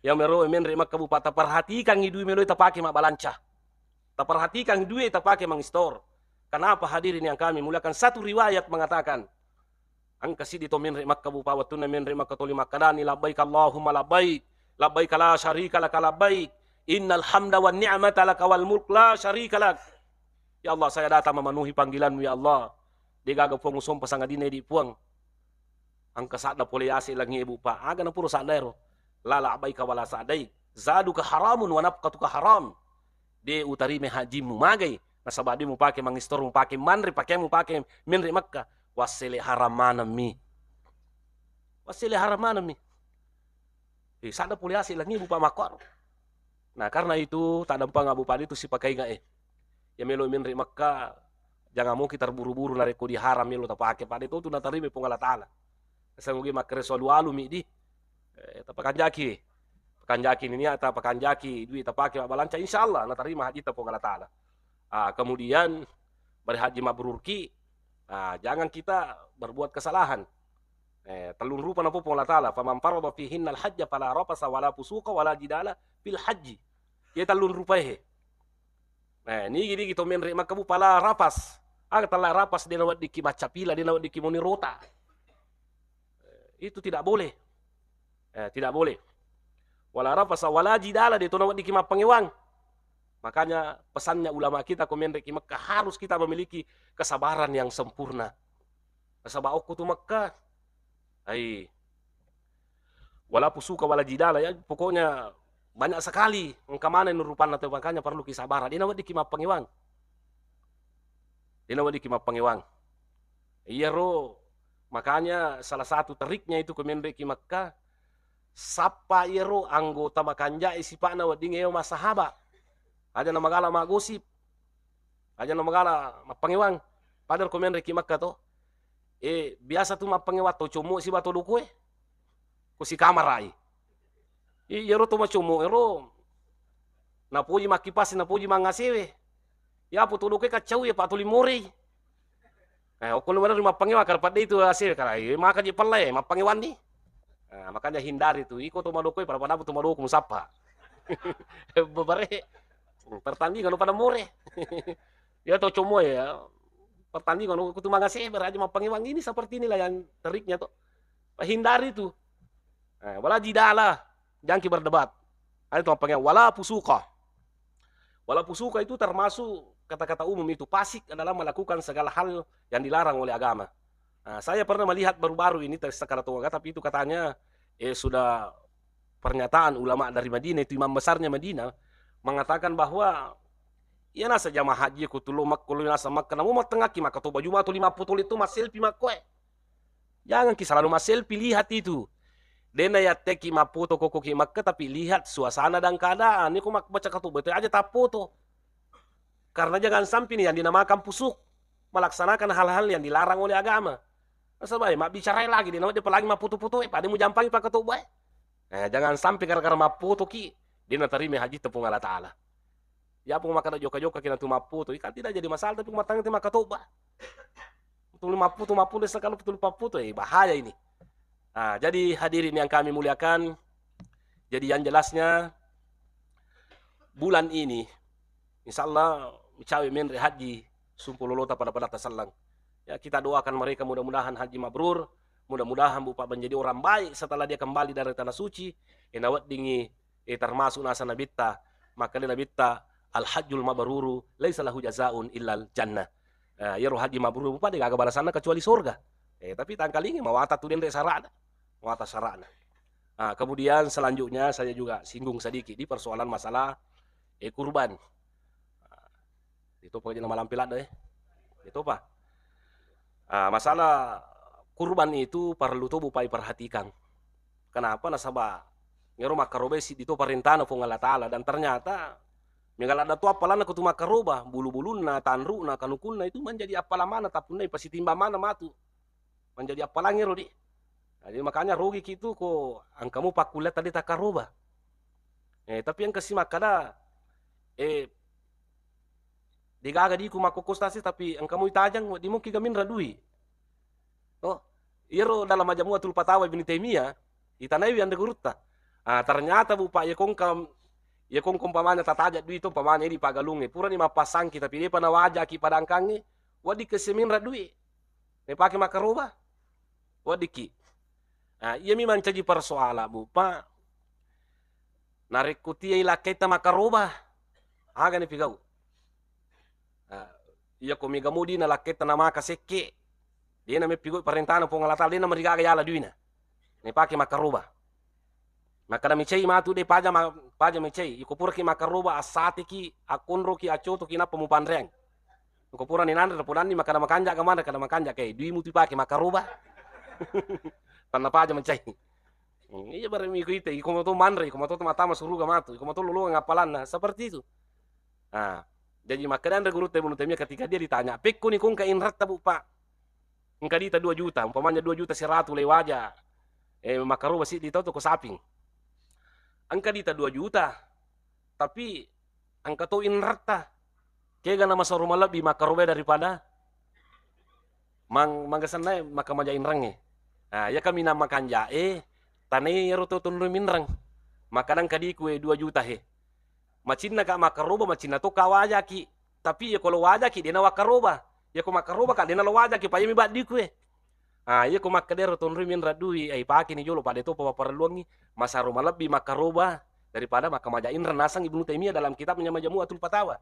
Iya mero menre' Mekka Bu Pak, taperhatikan i dui melo tapake mabbalanca. Taperhatikan dui tapake mangistor. Kenapa hadirin yang kami muliakan? Satu riwayat mengatakan, engka siddi to menre' Mekka Bu Pak, wettunna menre' Mekka toli makkadani, "Labbaik Allahumma labbaik, labbaik la syarika laka labbaik, innal hamda wan ni'mata laka wal mulk la syarika lak." Ya Allah, saya datang memenuhi panggilanmu, ya Allah. De' gaga Puang usompa sangadinna idi' Puang. Engka sadda pole yase' langie Bu Pak. Aga napura sadda ero? La labbaika wala sa'daik. Zaduka haramun wa nafqatuka haram. De' utarima hajimmu, magai? Nasaba de' mupake mangistor, mupake manre, pakeang mupake menre' Mekka. Wassele haram manemmi. Wassele haram manemmi. Eh, sadda pole yase' langie Bu Pak makkuaro. Nah, karena itu, tadampanga Bu Pak, itu sipakainga e. Iya melo menre' Mekka, jangan moki terburu-buru narekko diharam melo tapake. Pada itu tu natarima Puang Allah Taala. Sanggugi makkere sualu-alu mi di. Eh, tapakanjaki. Pakanjaki ni niat, tapakanjaki dui tapake mabbalanca, insya Allah natarima hajita Puang Allah Taala. Ah, kemudian, bari haji mabrurki, ah, jangan kita berbuat kesalahan. Eh, tellung rupa napo Puang Allah Taala, "Faman farada fihinnal hajja fala rafasa wala fusuqa wala jidala fil hajji." Iya tellung rupa ehe. Eh, nigi-nigi to menre' Mekka Bu, fala rafas. Aga tella rafas, de' naweddikki maccapila, de' naweddikki monirota. Eh, itu tidak boleh. Eh, tidak boleh. Wala rafasa wala jidala, de' to naweddikki mappangewang. Makanya pesannya ulama kita ko menre'ki Mekka harus kita memiliki kesabaran yang sempurna. Nasaba okko tu Mekka, ai, wala fusuqa wala jidala, ya, pokoknya banyak sekali engka maneng rupanna tau, makanya perlu kisabara. De' naweddikki mappangewang. De' naweddikki mappangewang. Iyaro makanya salah satu triknya itu ko menre'ki Mekka, sappa iyaro anggota makanja'e sipa'na weddingnge masahaba. Aja namagala maggosip. Aja namagala mappangewang. Padahal ko menre'ki Mekka to, eh, biasa tu mappangewang to commo siba to dokoe. Ko sikamarai. I-, iyaro to macommo ero napoji makkipasi, napoji mangasewe. Yapo to dokoe kaccau ya, pa tuli morei. Eh, okko lu maneng ri mappangewang, karena pada itu asewe, karena, eh, maka je pella, eh, mappangewang ni. Nah, makanya hindari tu. Iko to madokoe, pada-pada tu madoko musappa. Babare. Pertandingan lu pada more. Ya to commo ya. Pertandingan lu kutu mangasewe, aja mappangewang. Ini seperti inilah yang triknya to. Hindari tu. Eh, wala jidala, jangki berdebat. Ada tu mappangewang, wala fusuqa. Wala fusuqa itu termasuk kata-kata umum itu. Fasik adalah melakukan segala hal yang dilarang oleh agama. Nah, saya pernah melihat baru-baru ini, ter-, sekarang tua, tapi itu katanya, eh, sudah pernyataan ulama dari Madinah, itu imam besarnya Madinah, mengatakan bahwa iya nasa jamaah haji ko tulo Mek-, ko nasa Mekka, namu mattengaki makkatoba juma tu lima puluh tuli tu masselfie makkoe. Janganki selalu masselfie, lihat itu. Dena yatteki mappoto kokoki Mekka, tapi lihat suasana dan keadaan. Niko mak-, baca katoba itu aja tappoto. Karena jangan sampai nih yang dinamakan fusuk, melaksanakan hal-hal yang dilarang oleh agama. Nasaba e, mabbicarai lagi, dena wedding apalagi mappoto-poto e, pada mujampangi pakkatoba e. Eh, jangan sampai gara-gara mappoto ki, dena tarima haji tepung Allah Ta'ala. Ya pun makkada jokka-jokka ki natu mappoto, kan tidak jadi masalah, tapi matang te makkatoba. tuli mapputu, mapputu, sengkalo tuli papputu, eh, bahaya ini. Nah, jadi hadirin yang kami muliakan, jadi yang jelasnya bulan ini, insya Allah, micawe menre haji sumpu lolota pada-pada tasallang. Ya, kita doakan mereka mudah-mudahan haji mabrur, mudah-mudahan Bapak menjadi orang baik setelah dia kembali dari tanah suci, eh, naweddingi, eh, termasuk nasa nabitta, makkeda nabitta, "Al-hajjul mabruru laisa lahu jazaun illal jannah." Eh, iyaro haji mabrur Bapak degaga balasanna kecuali sorga. Eh, tapi tangkalingi mawata tu denre sarana. Mawata sarana. Ah, kemudian selanjutnya saya juga singgung sedikit di persoalan masalah, eh, kurban. Ah, itu pokoknya nama lampe ladde, eh. Itu apa? Ah, masalah kurban itu perlu tuh Bapak perhatikan. Kenapa? Nasaba ngero makkaroba siddi to parentana Puang Allah Ta'ala, dan ternyata mega ladda to appalanna ko tu makkaroba, bulu-bulunna, tanru'na, kanukunna itu menjadi appalang mana tapunnai pasitimbang mana matu. Menjadi appalang ero di. Jadi makanya rugi ki tu ko engkamu pakkulle tadi takkaroba. Eh, tapi engka si makkada, eh, degaga diku makkokostasi tapi engkamu itajang, wedding mungkin gaminra dui. Oh, iyaro dalam Majmu'atul Fatawa Ibnu Taimiyah, itanaiwi anre gurutta. Ah, ternyata Bu Pak, iya kongka, iya kongko umpamanya tataja dui to, umpamanya di pagalungnge, purani mappasangki tapi depa nawajaki padangkangnge, wedding kesi minra dui. Naipake makkaroba? Weddikki. Ah, iyami mancaji persoala, Bu Pak. Narekko tiai lakketta makkaroba, aga nipigau? Ah, iya ko mega mudi na lakketta namaka sekke, dena meppigau parentana Puang Allah Ta'ala, dena marigaga yala duina. Naipake makkaroba. Makkada micai matu de paja ma-, paja micai. Iko puraki makkaroba, assateki, akkonroki, accotoki, nappa mupanreang. Ko purani nanre, napodanni makkada makanja'ga manre, kada makanja'ka, eh, dui mutu ipake makkaroba. Tanna paja mancai. Hmm, iya, bareng iko ite, iko mato manre, iko mato matama suruga matu, iko mato lolongang appalanna, seperti itu. Ah, jadi makkeda anre gurutta Ibnu Taimiyah ketika dia ditanya, "Pekkoni kongka inratta, Bu Pak? Engka dita dua juta, umpamanya dua juta seratu lei waja, eh, makkaroba siddi tau toko saping. Engka dita dua juta, tapi engka to inratta. Kega na masaro malebbi makkaroba daripada mang-, manggasenna e makkamaja inrengnge." Nah, iya kaminang makanja'e, tanai ero to tonroi minreng. Makkadang kadiku e dua juta he. Macinnaka makkaroba, macinna to ka wajaki. Tapi iya ko lo wajaki, dena wakkaroba. Iya ko makkaroba ka, dena lo wajaki, pa iyami baddiku e. Ah, iya ko makkeda ero tonroi minreng dui, eh, ipakeni jolo, pada topa wapparelluangngi, masaro malebbi makkaroba daripada makkamaja inreng, naseng Ibnu Taimiyah dalam kitabnya Majmu'atul Fatawa.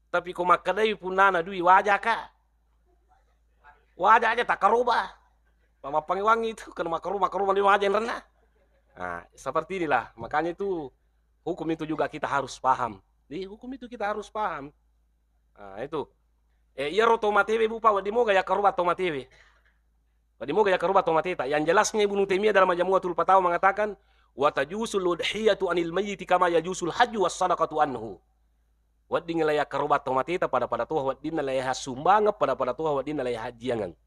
Tapi ko makkedai punnana dui wajaka, waja aja takkaroba. Mappangewangi itu, karena makkaroba, makkaroba dui waja inrenna. Nah, seperti inilah. Makanya itu hukum itu juga kita harus paham. Jadi hukum itu kita harus paham. Nah, itu. Eh, iyaro tomatewe, Bu Pak, wedding moga yakkaroba tomatewe. Wedding moga yakkaroba tomateta. Yang jelasnya Ibnu Taimiyah dalam Majmu'atul Fatawa mengatakan, "Wa tajusul udhiyatu anil mayyiti kama yajusul hajju was sadaqatu anhu." Wedding la yakkaroba tomateta pada-pada toha weddinna la yahassumbangeng, pada-pada toha weddinna la yahajjiangeng.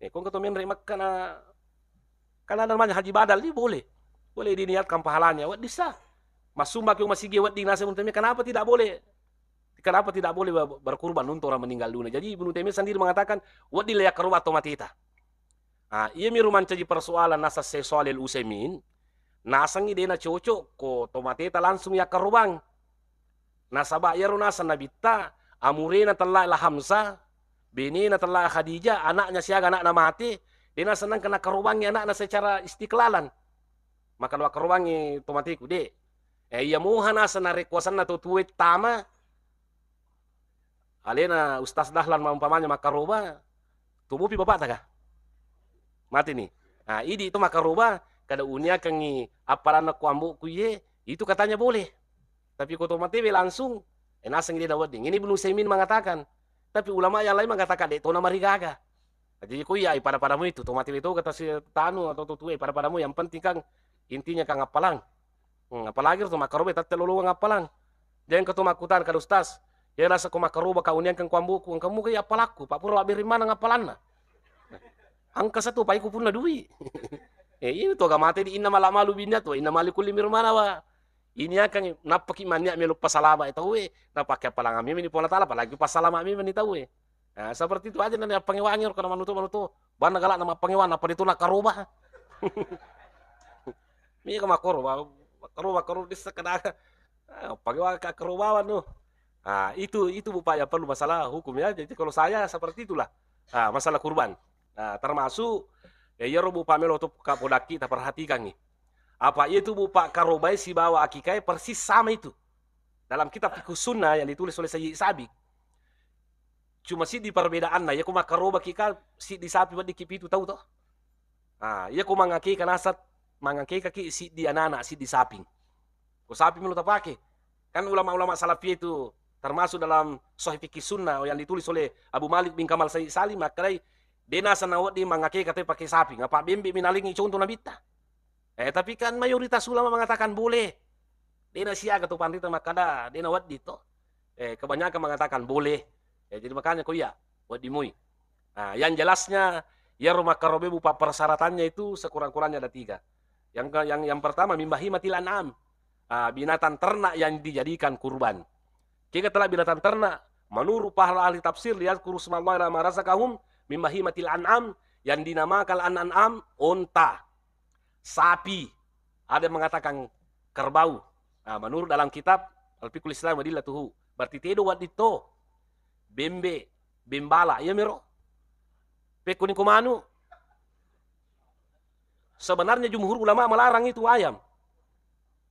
Eh, ko engka to menre Mekka na, kan ada namanya haji badal, ni boleh. Boleh diniatkan pahalanya, wedding sah. Massumbangki masigi wedding, naseng Ibnu Taimiyah, kenapa tidak boleh? Kenapa tidak boleh ber-, berkurban untuk orang meninggal dunia? Jadi Ibnu Taimiyah sendiri mengatakan, wedding la yakkaroba tomateta. Ah, iyami ro mancaji persoalan naseng Syekh Shalih Al Utsaimin, nasengngi dena cocok ko tomateta langsung yakkarobang. Nasaba iyaro naseng nabitta, amurena tellae la Hamzah, benena tellae Khadijah, anaknya siaga anakna mate, dena senang kena karobangi anakna secara istiklalan. Maka lo akkarobangi tomateku, de. Eh, iya moha naseng narekkuasanna to tuwe tama, alena Ustaz Dahlan maumpamanya makkaroba, tubupi bapakta ka? Mati ni. Nah, idi to makkaroba, kada uniakangi appalanna ko ambo'ku iye, itu katanya boleh. Tapi ko tomatewe langsung, eh, naseng dena wedding. Ini Ibnu Utsaimin mengatakan. Tapi ulama yang lain mengatakan, de tona marigaga. Jadi ko iya, pada-padamu itu, tomatewe to kata si tanu atau to tuwe, pada-padamu, yang penting kan intinya kan appalang. Hmm, apalagi to makkaroba tette lolongang appalang. Jangan keto makkutana kada Ustaz. Ya rasa ko makkaroba ka uniakan ko ambo'ku, engka muga iya appalakku, pak pura wabberi maneng appalanna. Engka satu paiku punna dui. Eh, ini to gamate di inna mala malu binna to, inna mali kulli mirmana wa. Ini akan nappaki mannia melu pasalama e tauwe, napake appalang ami meni Puang Allah Taala, apalagi pasalama ami meni tauwe. Nah, seperti itu aja na mappangewangi ro kana manutu-manutu. Banna galak na mappangewa, nappa de tu nakaroba. Mega makoro, ba-, makoro, makoro dissa kada. Ah, pangewa ka karobawan no. Ah, itu, itu Bu Pak yang perlu masalah hukum ya. Jadi kalau saya seperti itulah. Ah, masalah kurban. Nah, termasuk ya, iyaro Bu Pak melo tu kapodakki taperhatikangi. Apa itu Bu Pak karobai sibawa akikai persis sama itu. Dalam kitab Fiqhus Sunnah yang ditulis oleh Sayyid Sabiq. Cuma siddi perbedaanna, iya ko makkarobaki ka siddi sapi weddikki pitu tau to. Ah, iya ko mangakeka nasab, mangakekaki siddi anana, siddi saping. Ko sapi melo tapake. Kan ulama-ulama salafiyah itu termasuk dalam Sahih Fikih Sunnah yang ditulis oleh Abu Malik bin Kamal Sayyid Salim makkedai, de naseng nawedding mangakeka te pake saping, apa bembe minalengi contoh nabitta. Eh, tapi kan mayoritas ulama mengatakan boleh. Dena siaga tu panrita makkada, dena wedding to. Eh, kebanyakan mengatakan boleh. Eh, jadi makanya ko iya, wedding mui. Nah, yang jelasnya, iyaro makkarobe Bu Pak persyaratannya itu sekurang-kurangnya ada tiga. Yang ke-, yang, yang pertama, min bahimatil an'am. Ah, binatang ternak yang dijadikan kurban. Kega telah binatang ternak? Menurut para ahli tafsir, liyadzkuru smallahi ala ma razaqahum min bahimatil an'am, yang dinamakan al-an'am, onta, sapi, ada yang mengatakan kerbau. Nah, menurut dalam kitab Al-Fiqhul Islam wa Adillatuhu, berarti tedo wedding to, bembe, bembala, iya mero. Pekko niko manu. Sebenarnya jumhur ulama melarang itu ayam.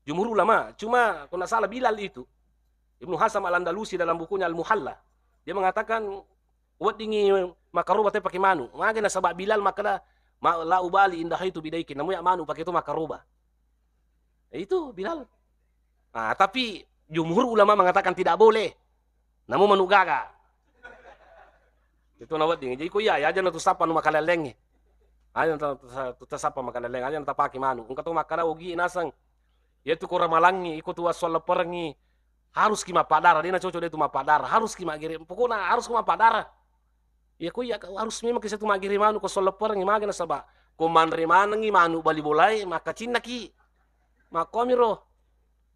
Jumhur ulama, cuma kalau nggak salah Bilal itu, Ibnu Hazm Al-Andalusi dalam bukunya Al-Muhalla, dia mengatakan, weddingi makaroba te pake manu. Mage nasaba Bilal makkeda, "Ma, la ubali inda haitu bidaikin." Namu ya manu pake tu makaroba. Itu Bilal. Ah, tapi jumhur ulama mengatakan tidak boleh. Namu manu gaga. Itu na wedding. Jadi ko iya, aja na tu sapa nu makaleleng. Aja na tu, tu, tu sapa makaleleng, aja na tapake manu. Engka tu makkeda ogi naseng. Iya tu ko ramalangi, iko tu wassua leperengi. Harus ki mappadara, dena cocok de tu mappadara. Harus ki maggere. Pokokna harus ki mappadara. Iya ko iya, harus memang ki satu maggere manu ko solleperengi, mage nasaba ko manre manengi manu bali bolae, makkacinnaki. Makkuamiro.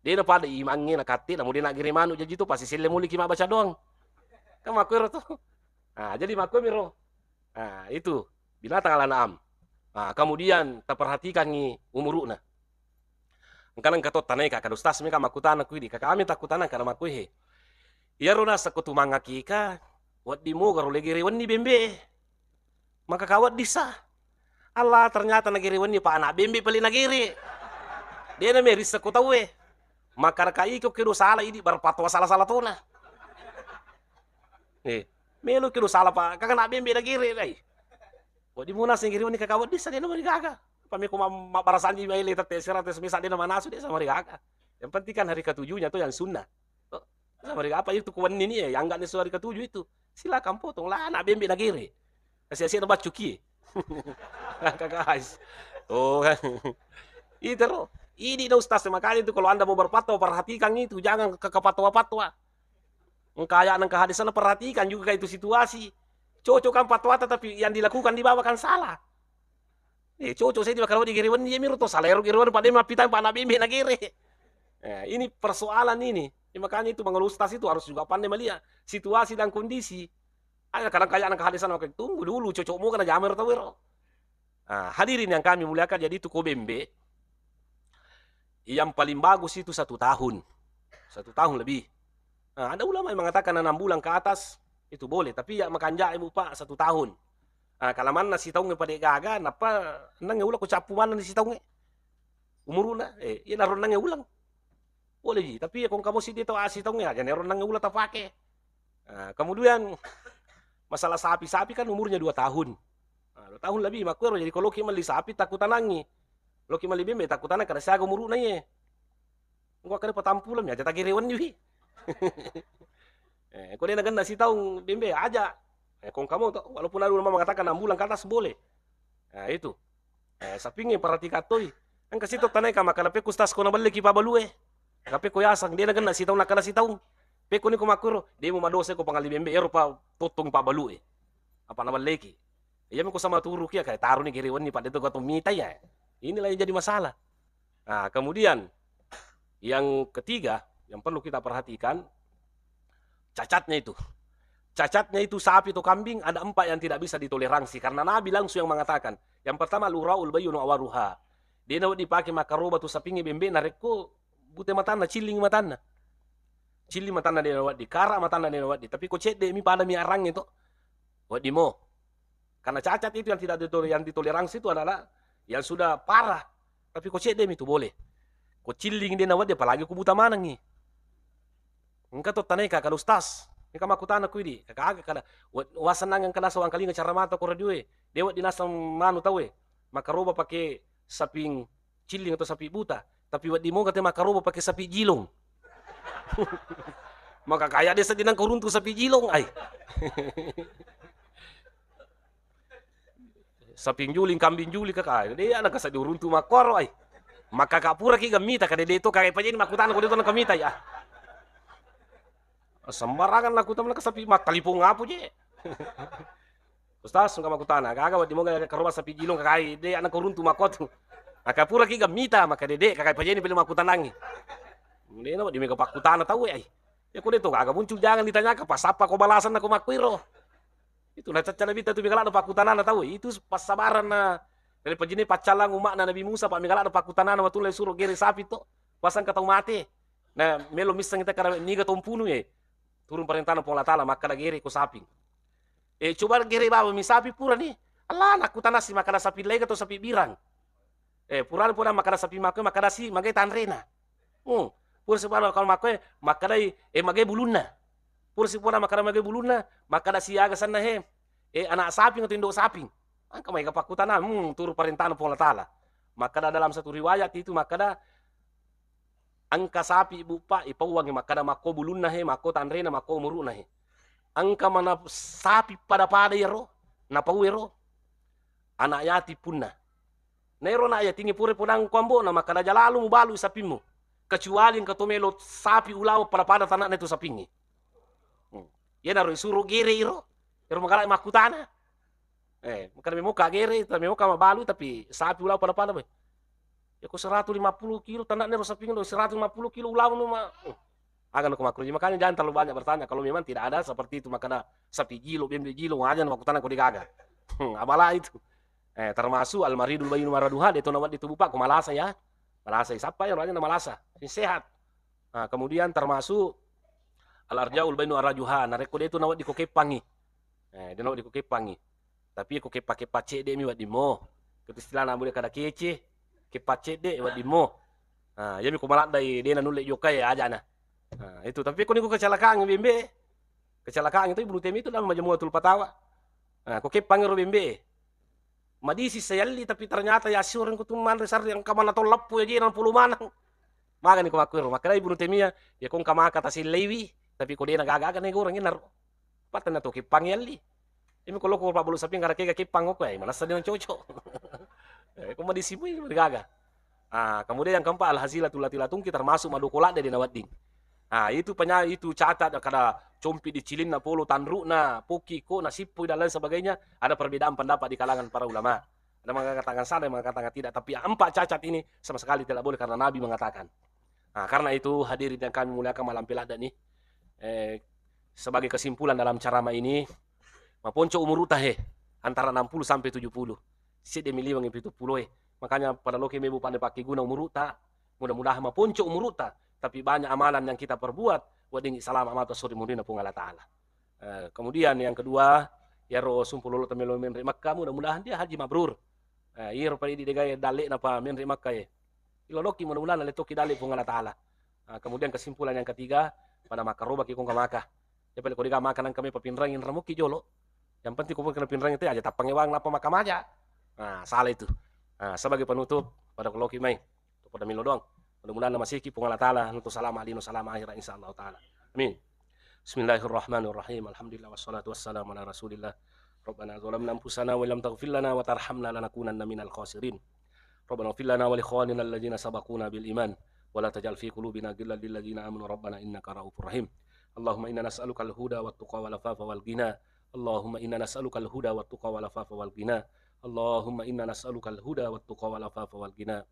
Dena pada imangnge na katte, namu dena gere manu jaji tu pasti selle muli ki mabbaca doang. Kan makkuero tu. Ah, jadi makkuamiro. Ah, itu binatang al-an'am. Ah, kemudian taperhatikangi umuru'na. Engka nengka to tanai ka, kada ustaz meka makkutana kuidi, ka kami takkutana kada makkuehe. Iyaro naseng ko tu mangakeka, wedding moga ro legere wenni bembe. Maka ka wedding sa. Allah, ternyata nagere wenni pa anak bembe pale nagere. Dena merisseng ko tauwe. Maka raka iko kedo sala idi berpatwa sala-sala tona. Eh, melo kedo sala pa, kaka anak bembe nagere dai. Wedding muna senggiri wenni kaka wedding sa dena marigaga. Pameko ma-, mabbarasanji maile tette sera tes mesa dena manasu de sa marigaga. Yang penting kan hari ketujuhnya tuh yang sunnah. Oh, sa marigaga apa itu kuwenni ni ya, yang enggak nesu hari ketujuh itu. Silakan potong lah anak bembe nagere. Kasi-asi na baccuki. Kaka ais. Oh, kan. Itu ro. Ini dah ustaz, makanya itu kalau Anda mau berfatwa perhatikan itu, jangan ke, ke fatwa-fatwa. Engka ayat, engka hadis, sana perhatikan juga itu situasi. Cocok kan fatwata, tapi yang dilakukan di bawah kan salah. Eh, cocok saya di bakal di gere wenni, ya miro to salah ero gere wenni, padahal mappitang pa anak bembe nagere. Eh, ini persoalan ini. Ya, makanya itu mangolo ustaz itu harus juga pandai melihat situasi dan kondisi. Ada kadang kayak anak hadis sana, tunggu dulu, cocok mau kena jamir tau ero. Ah, hadirin yang kami muliakan, jadi itu ko bembe, yang paling bagus itu satu tahun. Satu tahun lebih. Nah, ada ulama yang mengatakan enam bulan ke atas, itu boleh. Tapi ya makanja ibu, Pak, satu tahun. Ah, kalamanna sitaungnge pada gaga, nappa enneng uleng ko cappu maneng sitaungnge. Umuruna, eh, iya naro enneng uleng. Boleh ji, tapi ya kong kamu sidi tau asi tau ya, jadi ero enneng uleng tapake. Nah, kemudian masalah sapi, sapi kan umurnya dua tahun. Nah, dua tahun lebih, makkuero. Jadi kalau ki melli sapi, takkutanangi. Lo ki melli bembe, takkutanang kada siaga umuruna ye. Engko kada patampulang, ya, aja tagere wenni wi. Eh, ko de nagenna sitaung bembe, aja. Eh, kong kamu to, walaupun ada ulama mengatakan enam bulan ke atas boleh. Nah, itu. Eh, sapingnge perhatikan toi. Engka sito tanai ka makkeda pekko ustaz ko nabelleki pabbalue. Tapi ko yaseng, de nagenna sitaung, nakkeda sitaung. Pekko ni ko makkuro, de mu madosa ko pangalli bembe, ero pa tottongi pabbalue. Apa nabelleki. Iya mi ko sama turuki ya, kayak taru ni gere wenni pada itu gotong mita ya. Inilah yang jadi masalah. Nah, kemudian yang ketiga yang perlu kita perhatikan, cacatnya itu. cacatnya itu sapi atau kambing ada empat yang tidak bisa ditoleransi, karena Nabi langsung yang mengatakan. Yang pertama, al-ura'ul bayyinu awaruha. De' nawedding dipake makkaroba tu sapingnge bembe' narekko bute matanna, cilling matanna. Cilling matanna de' nawedding, kara' matanna de' nawedding. Tapi ko cedde' mi, pada mi arangnge to, wedding mo. Karena cacat itu yang tidak ditole-, yang ditoleransi itu adalah yang sudah parah. Tapi ko cedde' mi tu boleh. Ko cilling de' nawedding, apalagi ko buta manengngi. Engka to tanai ka, kada ustaz. Engka makkutana ku idi', kaka aga kada. Wa-, wasennang engka naseng wangkalinga cara mata ko radio e. De' wedding naseng manu tau e. Makkaroba pake saping cilling atau sapi buta. Tapi wedding moga te makkaroba pake sapi jilong. Maka kaya de' sedding nangka uruntu sapi jilong ai. Saping juling, kambing juling kaka. De' ana' kasa diuruntu makkoro ai. Maka ka pura ki gammita, kade de' to, kaka pajeni makkutana ko de' to nangka mita ya. Sembarangan nakkutana, nangka sapi mattalipong apu je. Ustaz, engka makkutana, aga wedding moga karoba sapi jilong kakai, de' ana' ko uruntu makkotu. Aka pura ki gammita, maka de' de', kakai pajeni pele makkutanangngi. De' na wedding mega pakkutana tau e ai. Ya ko de' to gaga muncul, jangan ditanyakan, pasappa ko balasanna ko makkuiro. Itu na cacca Nabitta tu mega ladde pakkutanana tau e. Itu passabaran na, dari pajini paccalang umma'na Nabi Musa, pa mega ladde pakkutanana wettunna suro gere sapi to. Pasang ka tau mate. Na melo misseng te kada niga to mpunu e. Turun parentana Puang Allah Taala, makkada gere ko saping. Eh, coba gere bawang mi sapi purani. Allah, nakkutanasi makkada sapi laing atau sapi birang. Eh, purani pura makkada sapi makko, makkada si magai tanrena. Hmm. Pura si pura kalau makko, makkadai, eh, magai bulunna. Pura si pura makkada magai bulunna, makkada si aga sanna he. Eh, anak saping atau induk saping. Angka mai ka pakkutana, hmm, turun parentana Puang Allah Taala. Makkada dalam satu riwayat itu makkada, engka sapi buppa ipauwangi makkada makko bulunna he, makko tanrena, makko umuru'na he. Engka mana sapi pada-pada iyaro, napau ero, anak yatim punna. Na ero anak yatingnge pura podang ko ambo'na makkada, jalalu mubalu sapimmu. Kecuali engka to melo sapi ulaweng pada-pada tanakna itu sapingnge. Hmm. Iyanaro isuro gere iro, ero magala makkutana. Eh, makkada memoka gere, ta memoka mabalu, tapi sapi ulaweng pada-pada, boy. Ya, ko seratus lima puluh kilo tanakna ero sapingnge, seratus lima puluh kilo ulaweng ma. Hmm. Aga nako makkuruji, makanya jangan terlalu banyak bertanya kalau memang tidak ada seperti itu, makkada sapi jilo, bembe jilo, aja makkutana ko degaga. Hmm, abala itu. Eh, termasuk al-maridul bayyinu maraduha, de' to nawedding tu buppa ko malasa ya. Malasa, sappa ya, aja na malasa. Sing sehat. Nah, kemudian termasuk al-arja'ul bayyinu arajuha, narekko de' tu nawedding ko keppangi. Eh, de' nawedding ko keppangi. Tapi ko keppa-keppa cedde' mi wedding mo. Ko istilahna bude kada kece, keppa cedde' wedding mo. Nah, iyami ko maladdai de' nanulle jokkai ajana. Nah, itu. Tapi ko niko kecelakaan bembe, kecelakaan itu Ibnu Taimiyah itu dalam Majmu'atul Fatawa. Nah, ko keppang ero bembe. Madisi sayalli, tapi ternyata ya sioreng ko tu manre sarri engka mana tau leppu ya je enam puluh maneng. Magani ko makkuero, makkada Ibnu Taimiyah, ya ko engka maka tasellaiwi, tapi ko de' na gaga-gaga na goreng inaro. Patenna to keppang yalli. Imi ko loko pabbalu saping kada kega keppang ko, eh, manessa de' nacocok. Eh, ko madisi pui gaga. Ah, kemudian yang keempat, al-hazilatu allati la tunki, termasuk madoko ladde' de' nawedding. Ah, itu penya-, itu catat kada compi di cilinna polo, tanru'na, poki ko, nasippui dan lain sebagainya, ada perbedaan pendapat di kalangan para ulama. Ada mengatakan salah, ada mengatakan tidak. Tapi yang empat cacat ini sama sekali tidak boleh karena Nabi mengatakan. Nah, karena itu hadirin yang kami muliakan, malampe ladde' ni. Eh, sebagai kesimpulan dalam ceramah ini, maponco umuruta he, antara enam puluh sampai tujuh puluh. Sedde' mi liwengngi pitu puluh e. Makanya pada loki mebu pada pakkeguna umuruta, mudah-mudahan maponco umuruta, tapi banyak amalan yang kita perbuat, wedding salama' matu suri munrinna Puang Allah Taala. Eh, kemudian yang kedua, iyaro sumpu lolo temelo menre' Makkah, mudah-mudahan dia haji mabrur. Eh, iyaro pada idi' degae dalle'na pa menre' Makkah e. Iloloki, mudah-mudahan lettoki dalle' Puang Allah Taala. Ah, kemudian kesimpulan yang ketiga, pada makkarobaki ko engka maka. Ya, pale ko de'ga maka nangka me papinrangi, ramuki jolo. Yang penting ko pura kena pinrangi te aja tappangnge bang, napa maka maja. Nah, salah itu. Nah, sebagai penutup, pada ko loki mai. Pada milo doang. Mudah-mudahan namasiki Puang Allah Taala, untuk salama' lino, salama' akhirat, insya Allah Taala. Amin. Bismillahirrahmanirrahim. Alhamdulillah, wassalatu wassalamu ala Rasulillah. Rabbana zalamna anfusana wa illam taghfir lana wa tarhamna lanakunanna minal khasirin. Rabbana ighfir lana wa li ikhwanina alladzina sabaquna bil iman wa la taj'al fi qulubina ghillan lil ladzina amanu rabbana innaka raufur rahim. Allahumma inna nas'aluka al huda wat tuqa wal afafa wal ghina. Allahumma inna nas'aluka al huda wat tuqa wal afafa wal ghina. Allahumma inna nas'aluka al huda wat tuqa wal afafa wal ghina.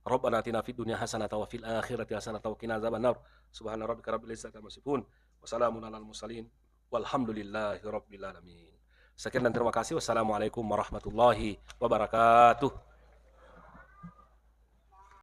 Rabbana atina fid dunya hasanatan wa fil akhirati hasanatan wa qina adzabannar. Subhana rabbika rabbil izzati amma yasifun. Wa salamun alal mursalin. Walhamdulillahi rabbil alamin. Sekian dan terima kasih. Wassalamualaikum warahmatullahi wabarakatuh.